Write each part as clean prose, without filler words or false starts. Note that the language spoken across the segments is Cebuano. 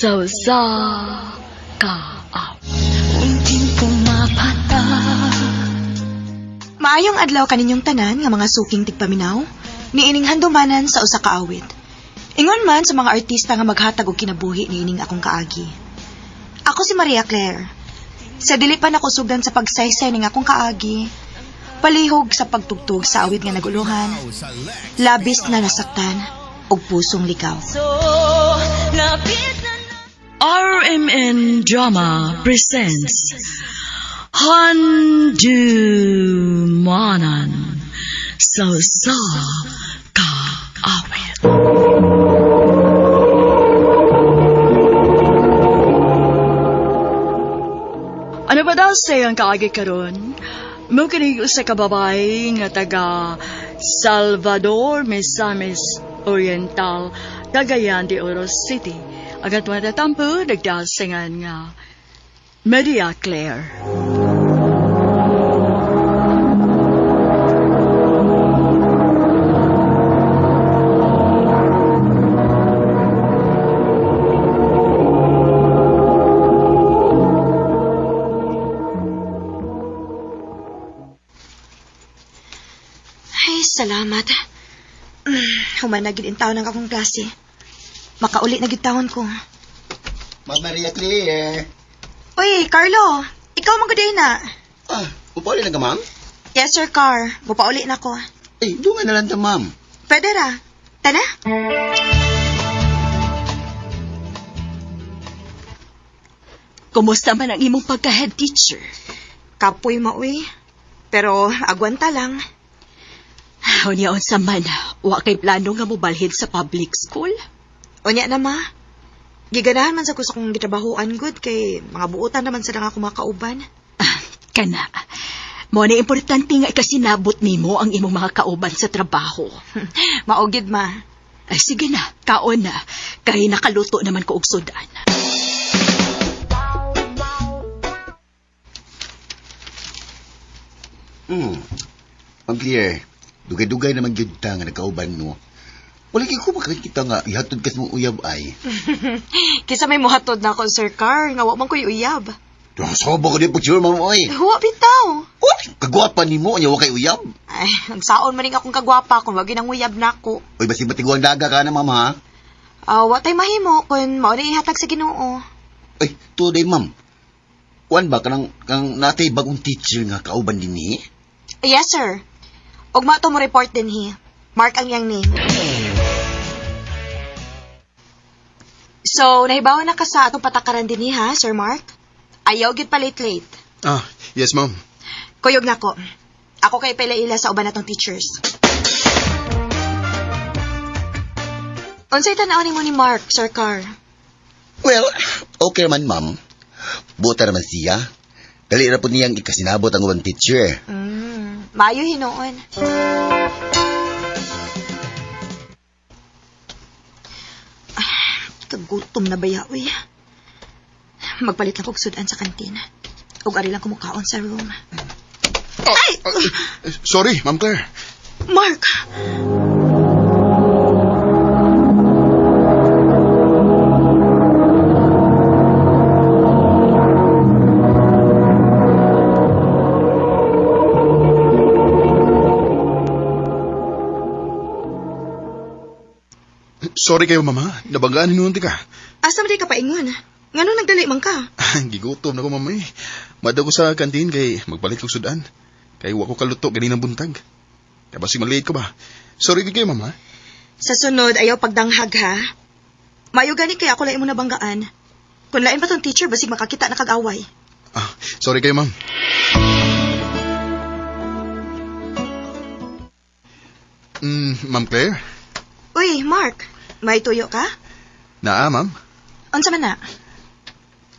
Sa usa ka awit. Unting pumapatak. Maayong adlaw kaninyong tanan nga mga suking tigpaminaw, niining handumanan sa usa ka awit. Ingon man sa mga artista nga maghatag og kinabuhi niining akong kaagi. Ako si Maria Claire. Sa dili pa nakusugdan sa pagsaysay ning akong kaagi, palihog sa pagtugtog sa awit nga naguluhan, labis na nasaktan og pusong ligaw. So, lapit na. RMN Drama presents Handumanan sa usa ka awit. Ano ba daw sa iyong kaagi karon? Mo kini usa ka babae nga taga Salvador, Misamis Oriental, Cagayan de Oro City. Ang atong tatampo, nagdasingan nga Maria Claire. Ay, salamat. Human na gid taon ang akong klase. Makauli na gid taon ko. Ma'am Maria Claire. Uy, Carlo, ikaw man gud na. Ah, upauli na ka, ma'am? Yes, sir, Car. Mupauli na ko. Eh, doon na lang ta, ma'am. Pwede ra. Tana? Kumusta man ang imong pagka-head teacher? Kapoy mauy. Pero agwanta lang. Unya unsa man, wa kay plano nga mobalhin sa public school? Unya na ma. Giganahan man sa ko sa kong gitrabahoan good kay mga buotan naman sa nga ako makauban. Ah, kana. Mo na importante nga ikasinabot nimo ang imong mga kauban sa trabaho. Maugid ma. Ay, sige na, kaon na. Kay nakaluto naman ko og sudan. Ma'am Claire, dugay-dugay naman gyud ta nga nagkauban, no? Wala kay ko makakita nga ihatod kas mong uyab ay. Kisa may muhatod na ako, Sir Car, nga wa man ko'y uyab. Sobo ko di picture, ma'am, oy. Huwa bitaw. Uy, kagwapa nimo, anya wa kay uyab. Ay, ang saon man ning akong kagwapa kung wag nang uyab nako. Uy, basi batiguan daga ka na, ma'am, ha? Ah, wa tay mahimo kun mao na ihatag sa Ginoo. Ay, tuday, ma'am. Kuan ba, kanang, kanang natay bagong teacher nga kauban din ni? Yes, sir. Ugma to mo report din hi. Mark ang iyang name. So, nahibaw na ka sa atong patakaran din ha, Sir Mark? Ayaw gid pa late-late. Ah, yes, ma'am. Kuyog na ko. Ako kay pila-ila sa uban natong teachers. Unsay tan-aw nimo ni Mark, Sir Carr? Well, okay man, ma'am. Buta naman siya. Dali ra po niyang ikasinabot ang ubang teacher. Maayo hinuon. Ah, kagutom na baya, uy. Magpalit lang kog sudan sa kantina. Ug ari lang kumukaon sa room. Ay! Sorry, Ma'am Claire. Mark! Sorry kayo, mama. Nabanggaan hinuon ka. Asa man di ka paingon? Ngano nagdali man ka? Gigutom na ko, mama eh. Madaw ko sa kantin kay magpalit kog sudan. Kay wa ko kaluto ganinang buntag. Kaya basig maliit ko ba? Sorry gid kayo, mama. Sa sunod, ayaw pagdanghag ha. Mayo gani kay ako lain mo nabanggaan. Kung lain pa tong teacher, basig makakita na kag-away. Ah, sorry kayo, ma'am. Ma'am Claire? Uy, Mark, may tuyo ka? Naa, ma'am. Unsa man na?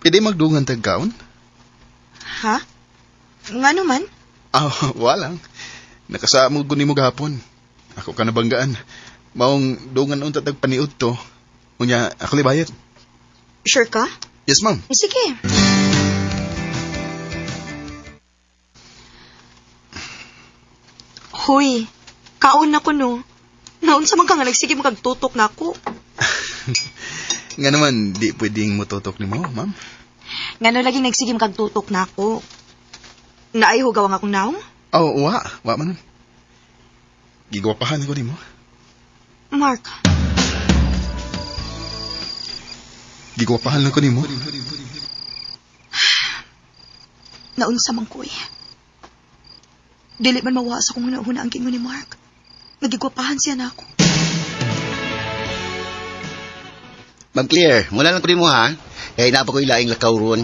Pwede magdungan tagkaon? Ha? Ngano man? Ah, wala. Nakasamog ko nimo gahapon. Ako ka nabanggaan. Maong dungan unta tag paniud to. Unya, ako libayot. Sure ka? Yes, ma'am. Sige. Hoy, kaon na ko no. Naunsa man ka nga nagsige mo kag tutok na ako. Nga naman, di pwedeng mututok nimo, ma'am. Ngano lagi nagsigim kag tutok na ako. Naay hugaw ang akong naong? Oh, wa. Wa man. Gigwapahan ko nimo. Mark, Gigwapahan lang ko nimo. naunsa man ko eh. Dili man mawa sa kung una-una ang gingon ni Mark. Nagigwapahan siya na ako. Ma'am Claire, muna lang ko nimo ha. Kay naa pa ko ilaing lakaw ron.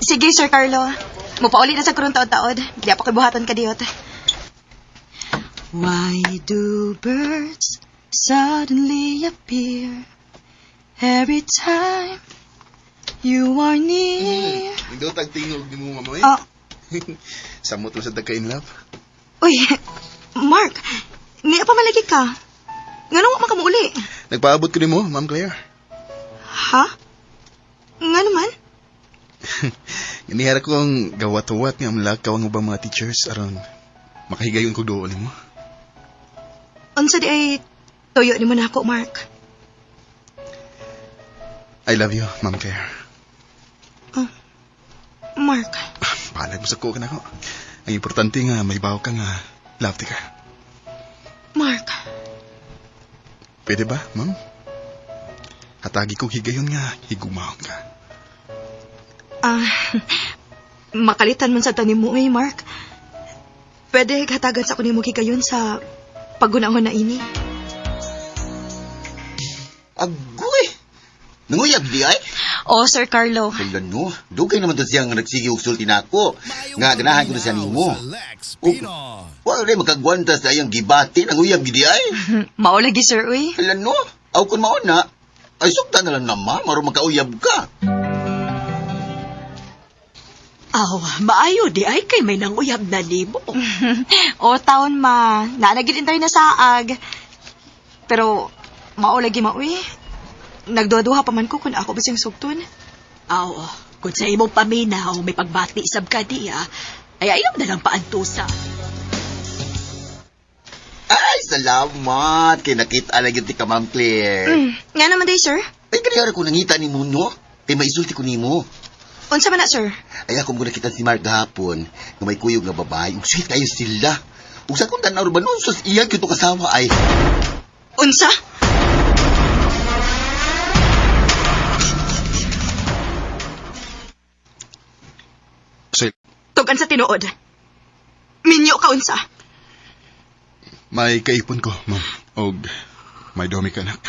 Sige, Sir Carlo. Mupauli na sa kurong taod-taod. Di pa ko'y buhaton ka diyot. Why do birds suddenly appear every time you are near? Hindi tag tingog nimo, ma'am. Ah, Samot mo sa tagka in love. uy, Mark, niya pa malagi ka. Ngano wa man ka muuli? Nagpaabot ko nimo, Ma'am Claire. Ha? Nga naman? Ganihara ko ang gawat-wat nga malakaw ang ubang mga teachers aron makahigayon ko duol nimo. Unsa di ay tuyo nimo na ako, Mark. I love you, Ma'am Claire. Mark, Balag mo sa kuha na ako. Ang importante nga may bawo ka nga love ti ka. Mark, Pwede ba, ma'am? Hatagi ko higayon nga higumahon ka. ah, makalitan man sa tanim mo eh, Mark. Pwede hatagan sa kunin mo kigayon sa pagunahon na ini. Agoy! Nanguyab di ay? Oh, Sir Carlo. Hala no, dugay naman to siya nga nagsige og sulti nako. Nga ganahan ko na siya nimo. Ug wa rin makagwanta sa iyang gibati nanguyab gid di ay. Maulagi, Sir, uy. Hala no, aw kun mao na. Ay sukta na lang naman, maron makauyab ka. Aw, maayo di ay kay may nanguyab na nimo. o, taon ma. Naanagid tayo na saag. Pero, maulagi ma, uy. Nagduha-duha pa man ko kung ako ba siyang sugton. Aw, kung sa imong paminaw may pagbati sab ka di ah, ay ayaw na lang paantusa. Ay, salamat. Kay nakita lang yun ti ka, Ma'am Claire. Nga naman day, sir. Ay, kaniyara ko nangita ni mo, no? Kay maisulti ko nimo. Unsa man na, sir? Ay, ako mo nakita si Mark gahapon nga may kuyog nga babae. Ug sweet kayo sila. Ug sa kong tanaw ba nun, sus, iya gyud to kasawa ay. Unsa? Sir, Tugan sa tinuod. Minyo ka unsa. may kaipon ko, ma'am. Og may domi ka anak.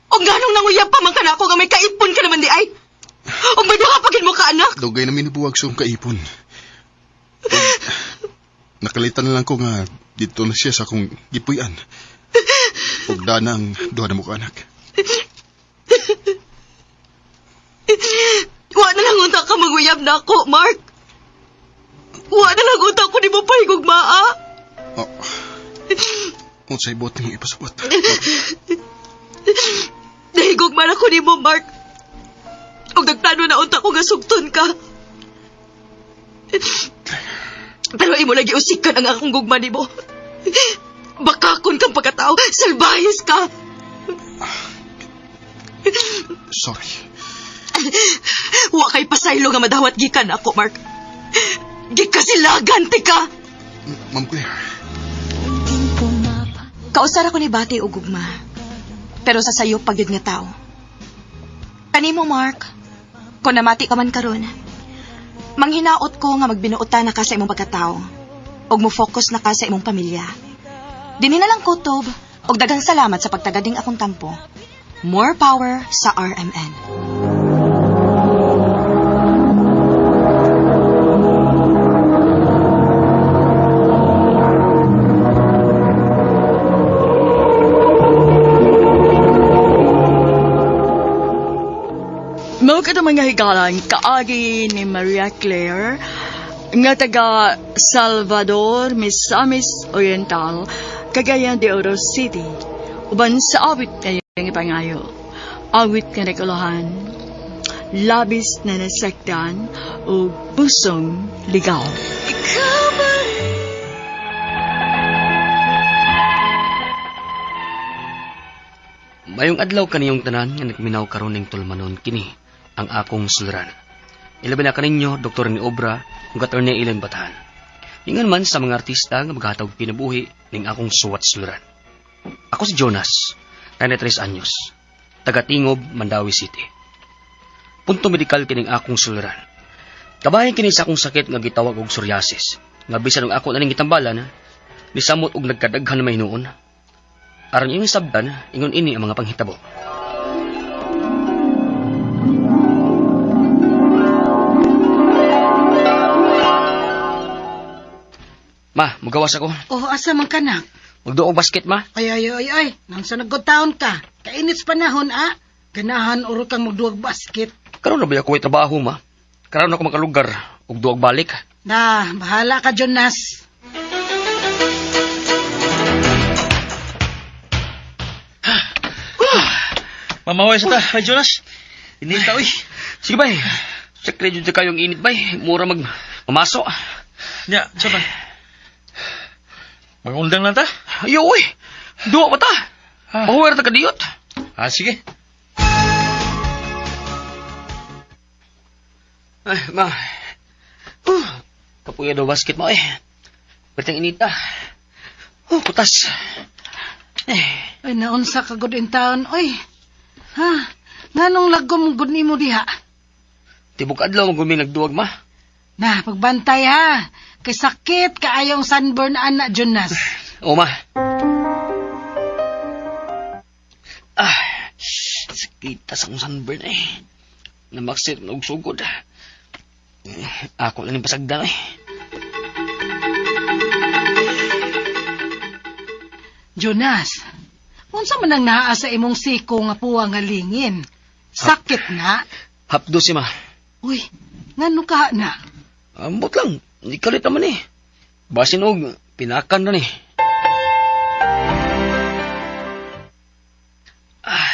O ganong nanguyab pa man ka na ako nga may kaipon ka naman di ay. O may duha pa gid mo ka anak. Dugay na minubuwag sa akong kaipon. Og, nakalitan na lang ko nga dito na siya sa akong gipuy-an. Og dana ang duha na mo ka anak. Wa na lang unta ka manguyab na ako, Mark. Wa na lang unta ko ni mo pahigugmaa. Oh. Unsay buot nimong ipasabot? Nahigugma na ko ni mo, Mark. Og nagplano na unta ko nga sugton ka. Pero imo lagi usikan ang akong gugma nimo. Bakakon kang pagkatao, salbayes ka. Sorry. Wa kay pasaylo nga madawat gikan ako, Mark. Gikasilagan ti ka. Ma'am Claire, Kausara ko ni Bati og gugma. Pero sa sayo pagyud nga tao. Kanimo, Mark, kung namati ka man karon, manghinaot ko nga magbinuotan na ka sa imong pagkatao ug mo-focus na ka sa imong pamilya. Dinhi na lang kutob ug daghang salamat sa pagtagading akong tampo. More power sa RMN. Mao kadto mga higalan kaagi ni Maria Claire nga taga Salvador, Misamis Oriental, Cagayan de Oro City. Uban sa awit nga iyang ipangayo. Awit nga nagulahan, labis na nasaktan ug pusong ligaw. Ikaw ba rin? Mayong adlaw kaniyong tanan nga nagminaw karon ning tulumanon kini ang akong suliran. Ilabi na kaninyo Dr. ni Obra ug Attorney Ellen Batahan. Ingon man sa mga artista nga maghatag kinabuhi ning akong suwat suliran. Ako si Jonas, 33 anyos, taga Tingob, Mandaue City. Punto medikal kining akong suliran. Kabahin kini sa akong sakit nga gitawag og psoriasis. Nga bisan og ako na ning gitambalan, nisamot og nagkadaghan na mahinuon. Aron inyong sabdan, ingon ini ang mga panghitabo. Ma, mugawas ako. Oh, asa man ka na? Magduog basket, ma. Ay, ay, ay, ay. Nang sa nagod taon ka. Kainit sa panahon, ah. Ganahan uro kang magduwag basket. Karon na ba ako trabaho, ma? Karon ako makalugar ug duog balik. Na, bahala ka, Jonas. Mamaway sa ta, ay Jonas. Inita, uy. Sige, bay. Sa jud kayong init, bay. Mura mag mamaso. Nya, sa man. Magundang lang ta. Ayo, uy. Duwa pa ta. Ah. Mahuwer ta kadiyot. Ah, sige. Ay, ma. Kapuya daw basket mo, eh. Perteng inita. Kutas. Eh, Ay, naunsa ka good in town. Oy, ha? Nganong lagom good nimo diha? Tibok adlaw magumi nagduwag, ma. Na, pagbantay ha. Kay sakit kaayong sunburn ana, Jonas. O, ma. Ah, sakit sa akong sunburn, eh. Namaksit na og sugod. Eh, ako lang yung pasagdan, eh. Jonas, unsa man ang naa sa imong siko nga puwa nga lingin? Sakit na? Hapdo si ma. Uy, ngano ka na? Ambot lang. Hindi kalit naman eh. Basin og pinakan na ni. Ah,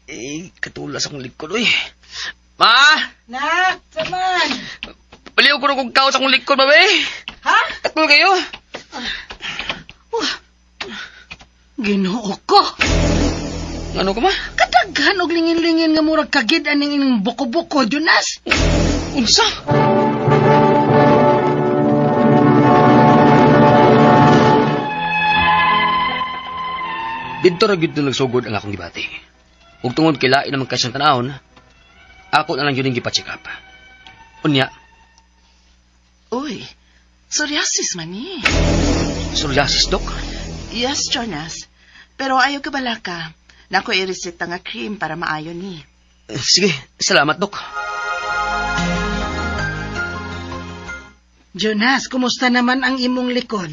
eh, katulas akong likod, uy. Ma! Nak, saman. Paliw ko na kong tao sa akong likod, babe. Ha? Katul kayo. Uh, Ginoo ko. Ano ka, ma? Kadaghan og lingin-lingin nga murag kagid aning ining buko-buko, Jonas. Unsa? Didto ra gyud nagsugod ang akong gibati. Ug tungod kay lain naman kay siyang tan-awon, ako na lang yun ang gipa-check up. Unya, Uy, psoriasis man ni. Psoriasis, dok? Yes, Jonas. Pero ayaw ka bala ka. Nako i-reseta nga cream para maayo ni. Eh, sige, salamat, dok. Jonas, kumusta naman ang imong likod?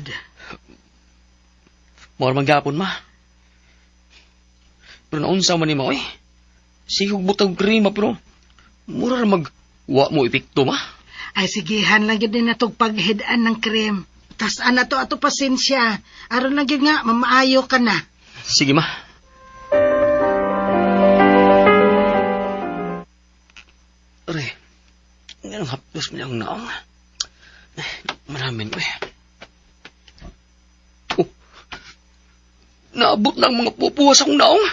Mura man gapon, ma. Pero naunsa man ni ma, oy. Sige, butag krema, pero mura ra mag wa mo epekto, ma. Ay, sigihan lang yun din natog paghidan ng cream. Tas ana to ato pasensya. Aron lang yun nga, mamaayo ka na. Sige, ma. Aray, ganong hapdos mo niyang naong. Maramin ko eh. Oh, naabot na ang mga pupuwas akong naong.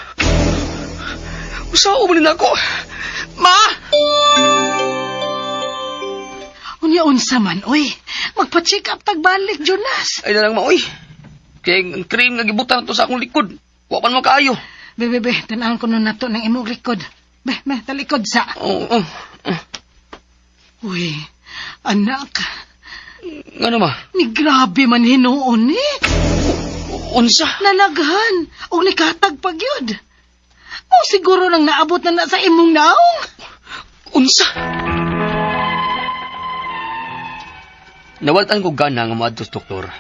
Usao mo rin ako. Ma! Unya unsa man, oy. Magpa-check up tagbalik, Jonas. Ay na lang, ma, oy. Kaya ang cream nga gibutan to sa akong likod. Wa man makaayo. Be, be, be, tanawon ko nun nato ng imong likod. Be, be, talikod sa. Oo, oh, oh. Uy, anak, Ano ma? ni grabe man hinuon eh. Unsa? Nalaghan, o nikatag pag yun. O siguro nang naabot na na sa imong naong. Unsa? Nawaltan ko gana nga moadto sa doktor.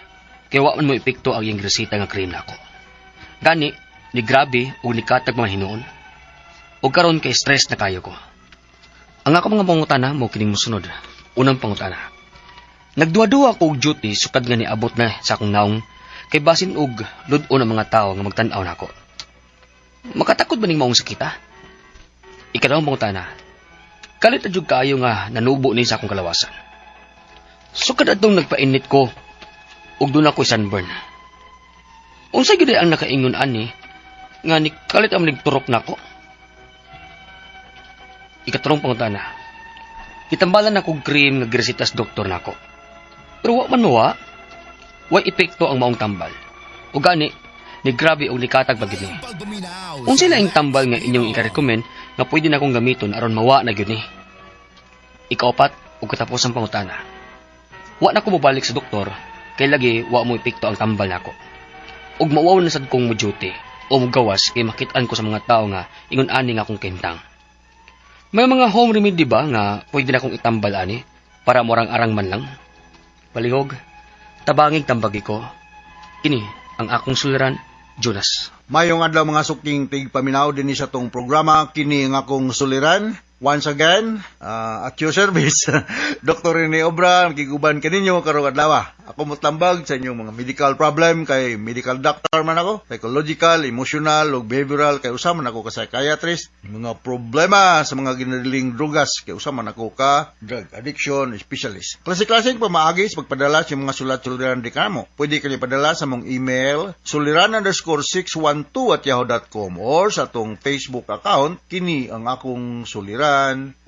Kaya wa man mo epekto ang iyang reseta nga cream nako. Gani, ni grabe ug nikatag mga hinuon. Ug karon kay stress na kayo ko. Ang ako mga pangutana mo kining mosunod. Unang pangutana. Nagduwa-duwa ko og duty sukad nga niabot na sa akong naong kay basin og lud-on ang mga tawo nga magtan-aw nako. Makatakot ba ning maong sakita? Ikalawang pangutana. Kalit na jud kaayo nga nanubo ni sa akong kalawasan. Sukad atong nagpainit ko ug doon ako sunburn. Unsa gyud ang nakaingon ani Nga ni kalit ang turok nako. Ikatulong pangutana. Gitambalan ako cream nga gireseta sa doktor nako. Pero wa man wa, way epekto ang maong tambal. O gani, ni grabe og nikatag pa gyud ni. Unsay laing tambal nga inyong ika-recommend nga pwede na akong gamiton aron mawa na gyud ni? Ikaupat ug katapusang pangutana. Wa na ko mobalik sa doktor kay lagi wa mo epekto ang tambal nako. Ug mauwaw na sad kong mo duty o mogawas kay makit-an ko sa mga tao nga ingon ani nga akong kahimtang. May mga home remedy ba nga pwede na akong itambal ani para morang-arang man lang? Palihog, tabangig tambagi ko. Kini ang akong suliran, Jonas. Mayong adlaw, mga suking tigpaminaw, dinhi sa tong programa, kini nga akong suliran. Once again, at your service, Dr. Rene Obra, nakiguban kaninyo karong adlaw. Ako motambag sa inyong mga medical problem kay medical doctor man ako, psychological, emotional ug behavioral kay usa man ako ka psychiatrist, mga problema sa mga ginadiling drugas kay usa man ako ka drug addiction specialist. Klase-klaseng pamaagi sa pagpadala sa mga sulat suliran di kamo. Pwede kayo padala sa mong email suliran_612@yahoo.com or sa atong Facebook account, kini ang akong suliran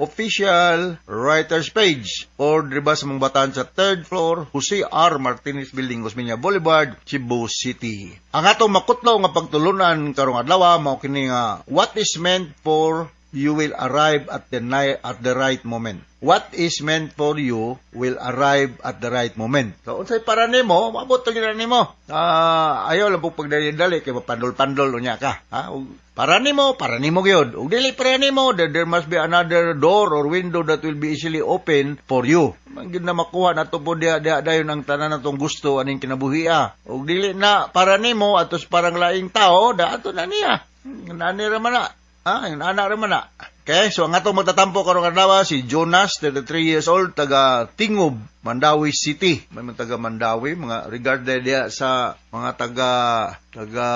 official writers page, or diri ba sa mong batan sa third floor, Jose R. Martinez Building, Osmeña Boulevard, Cebu City. Ang atong makutlo nga pagtulunan karong adlaw mao kini nga "What is meant for you will arrive at the right moment." What is meant for you will arrive at the right moment. So unsay para nimo, maabot to gyud nimo. Ayaw lang po pagdali-dali kay mapandol-pandol unya ka. Ha? Ug para nimo gyud. Ug dili para nimo, there must be another door or window that will be easily open for you. Man gyud na makuha nato po diha diha dayon ang tanan natong gusto aning kinabuhia. Ug dili na para nimo atos parang laing tao, da ato na niya. Nani ra man na. Ha, yung anak ra man na. Okay, so ang atong magtatampo karong adlaw si Jonas, 33 years old, taga Tingob, Mandaue City. May mga taga Mandaue, mga regarded diya sa mga taga taga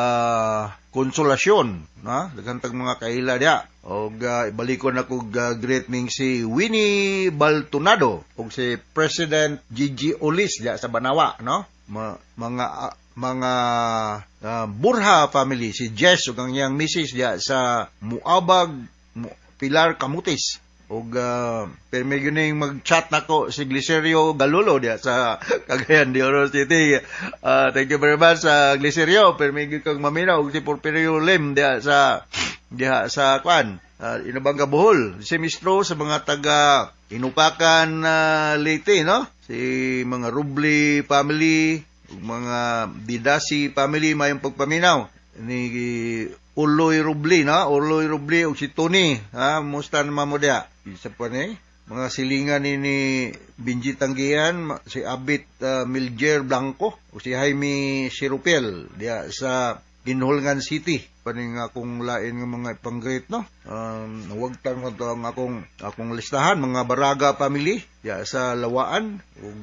Konsolasyon, na? Daghan tag mga kaila diya. Og ibalikon ako greet ning si Winnie Baltonado ug si President Gigi Olis diya sa Banawa, no? Mga Burha family, si Jess ug ang iyang misis diya sa Muabag, Pilar, Camotes. Ug permi gyud ning mag-chat nako si Glicerio Galulo diya sa Cagayan de Oro City. Thank you very much sa Glicerio. Permi gyud kang maminaw ug si Porfirio Lim diha sa kwan. Inabanga, Bohol. Si Mistro sa mga taga Inupakan, Leyte, no? Si mga Rubli family, ug mga Didasi family, mayong pagpaminaw ni Uloy Rubli, no? Uloy Rubli ug si Tony, ha? Musta naman mo diha? Isa pa ni mga silingan ni Benji Tanggian, si Abit Miljer Blanco ug si Jaime Sirupiel diha sa Guihulngan City. Paning akong lain nga mga ipang-greet, no? Wagtan ko to ang akong listahan, mga Baraga family diha sa Lawaan ug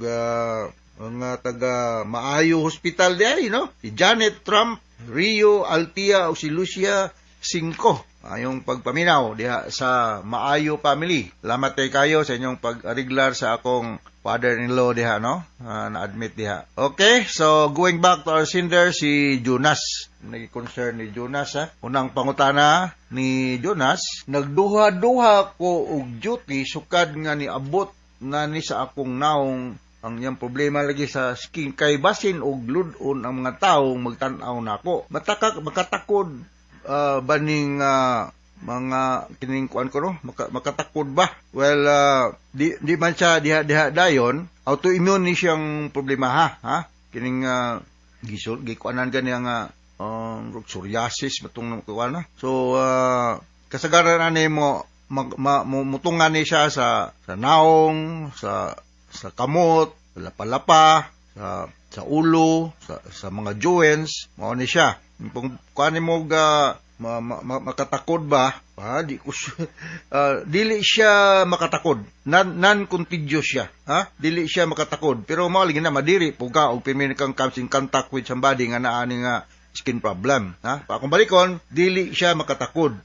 mga taga Maayo Hospital diay, no? Si Janet Trump, Rio Altia o si Lucia Cinco. Ayong pagpaminaw diha sa Maayo family. Salamat kay kayo sa inyong pag-ariglar sa akong father-in-law diha, no? Na-admit diha. Okay, so going back to our sender, si Jonas. Nag-concern ni Jonas, ha? Unang pangutana ni Jonas, nagduha-duha ko og duty sukad nga niabot na ni sa akong naong. Ang iyang problema lagi sa skin kay basin og lud-on ang mga tawo magtan-aw nako. Matakak makatakod baning mga kining kuan ko, no, makatakod ba? Well, di man siya diha diha dayon autoimmune ni siyang problema, ha, kining gisol gikuanan gani nga psoriasis batong kuan na. So kasagaran ani mo mag, ma, mo, mutungan ni siya sa naong, sa kamot, sa lapa-lapa, sa ulo, sa mga joints, mao ni siya. Kung kuan mo ga makatakod ba? Di ko dili siya makatakod. Non contagious siya, ha? Dili siya makatakod. Pero mao lagi na madiri po ka og pirmi kang comes in contact with somebody nga naa ni nga skin problem, ha? Pa akong balikon, dili siya makatakod.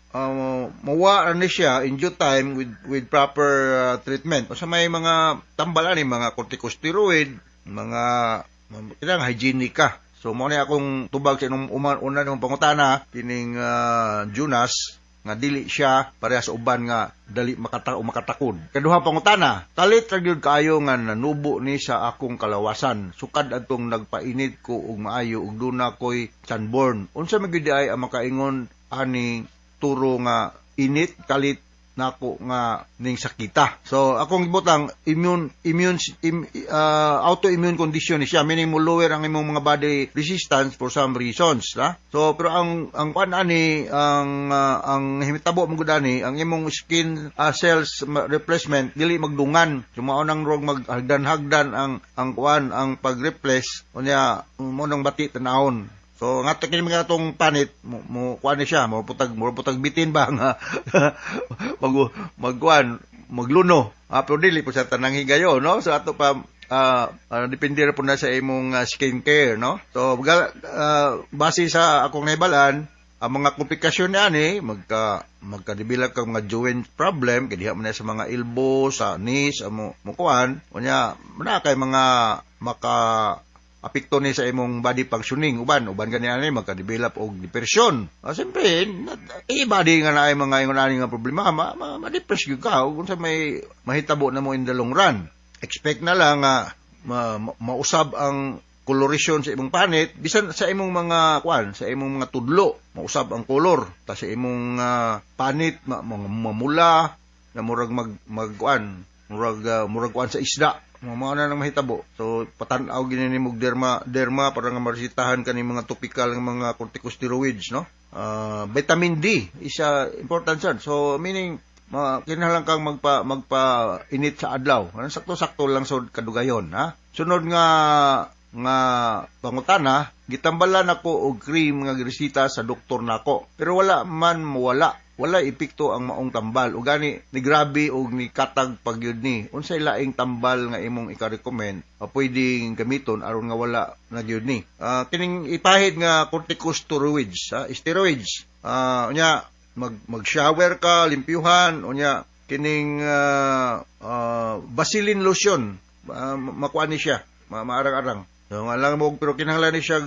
Mawa ni siya in due time with proper treatment. O sa may mga tambal ani, mga corticosteroid, mga kailangan hygienic ka. So mo ni akong tubag sa inyong una ng pangutana kining Jonas nga dili siya pareha sa uban nga dali makata o makatakod. Kaduha pangutana, kalit ra gyud kaayo nga nanubo ni sa akong kalawasan. Sukad adtong nagpainit ko og maayo ug duna koy sunburn. Unsa man gyud ay ang makaingon ani turo nga init kalit nako nga ning sakita? So akong gibutang immune immune im, autoimmune condition ni siya, meaning mo lower ang imong mga body resistance for some reasons, ha? So pero ang kuan ani, ang himitabo mo gud ani, ang imong skin cells replacement dili magdungan. So mao nang rog maghagdan-hagdan ang kuan, ang pag-replace unya mo nang bati tanawon. So nga kini mga atong panit mo kuan ni siya, mo putag bitin ba nga mag magkuan magluno. Ah, pero dili po sa tanang higayon, no? So ato pa depende ra po na sa imong skincare, no? So base sa akong nahibalan, ang mga komplikasyon niya ni magka-develop kang mga joint problem kay diha man na sa mga elbow, sa knees, mo kuan unya na kay mga maka apekto ni sa imong body functioning. Uban uban gani ani magka-develop og depression. Siyempre body nga naay mga ingon ani nga problema, ma-depress gyud ka ug unsa may mahitabo na mo in the long run. Expect na lang nga mausab ang coloration sa imong panit, bisan sa imong mga kuan, sa imong mga tudlo, mausab ang kolor ta sa imong panit, mga mamula na murag mag mag kuan, murag kuan sa isda, mga na nang mahitabo. So patan-aw gini nimo derma para nga maresetahan kani mga topical nga mga corticosteroids, no? Vitamin D is important sad. So meaning kinahanglan kang magpa init sa adlaw. Ano, sakto-sakto lang sa kadugayon, ha? Sunod nga pangutana, gitambalan ako og cream nga giresita sa doktor nako. Pero wala man mawala. Wala epekto ang maong tambal. O gani ni grabe og ni katag pagyud ni. Unsay laing tambal nga imong ika-recommend pwedeng gamiton aron nga wala na gyud ni? Kining ipahid nga corticosteroids, ha, steroids. Unya mag-shower ka, limpyuhan, unya kining Vaseline lotion, makuha ni siya, maarang-arang. So, nga lang mo, pero kinahanglan ni siya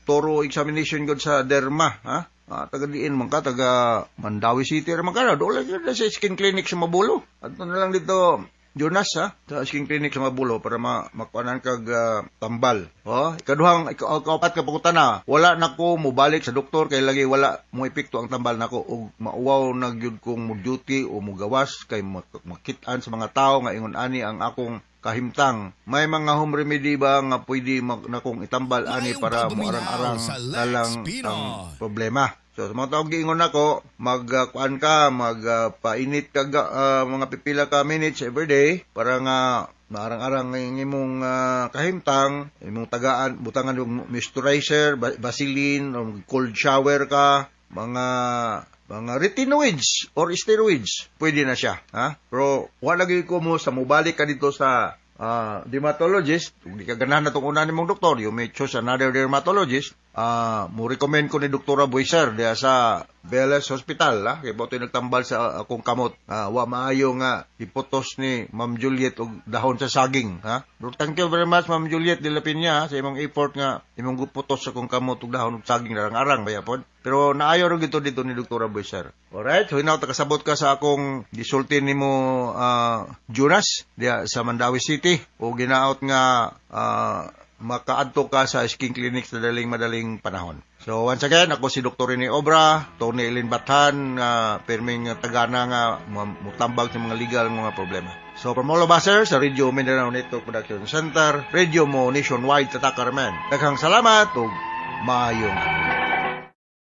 thorough examination gud sa derma, ha? Taga diin man ka, taga Mandaue City ra man ka. Doon lang sa skin clinic sa Mabulo. Adto na lang dito, Jonas, ha, sa skin clinic sa Mabulo para makuanan kag tambal. Oh, ikaduhang ikaapat ka pangutana, wala na ko mobalik sa doktor kay lagi wala mo epekto ang tambal nako ug mauwaw na gyud kong mo duty o mogawas kay makit-an sa mga tao nga ingon ani ang akong kahimtang. May mga home remedy ba nga pwede nakong itambal ani para moarang-arang na lang ang problema? So sa mga taong giingon nako, magkuan ka, magpainit ka mga pipila ka minutes every day para nga maarang-arang ang imong kahimtang, imong tagaan, butangan og moisturizer, Vaseline, o cold shower ka, mga retinoids or steroids, pwede na siya, ha? Pero wala gyud ko mo sa mobalik ka dito sa dermatologist, kung di ka ganahan na itong una nimong doktor, you may choose another dermatologist. Mo recommend ko ni Doktora Boyser diya sa BLS Hospital, ha? Kay boto nagtambal sa akong kamot. Wa maayo nga iputos ni Ma'am Juliet og dahon sa saging, ha? Pero thank you very much, Ma'am Juliet de la Peña, ha, sa imong effort nga imong guputos sa akong kamot og dahon og saging, arang-arang baya pod. Pero naayo ra gito dito ni Doktora Boyser. Alright, so hinaw takasabot ka sa akong gisulti nimo, Jonas, diya sa Mandaue City, o ginaot nga makaadto ka sa skin clinic sa daling madaling panahon. So once again, ako si Dr. Rene Obra, Tony Elin Bathan, pirming tagana nga mutambag sa mga legal mga problema. So from all of us here sa Radio Mindanao Network Production Center, Radio Mo Nationwide, Tatak Carmen. Daghang salamat ug maayong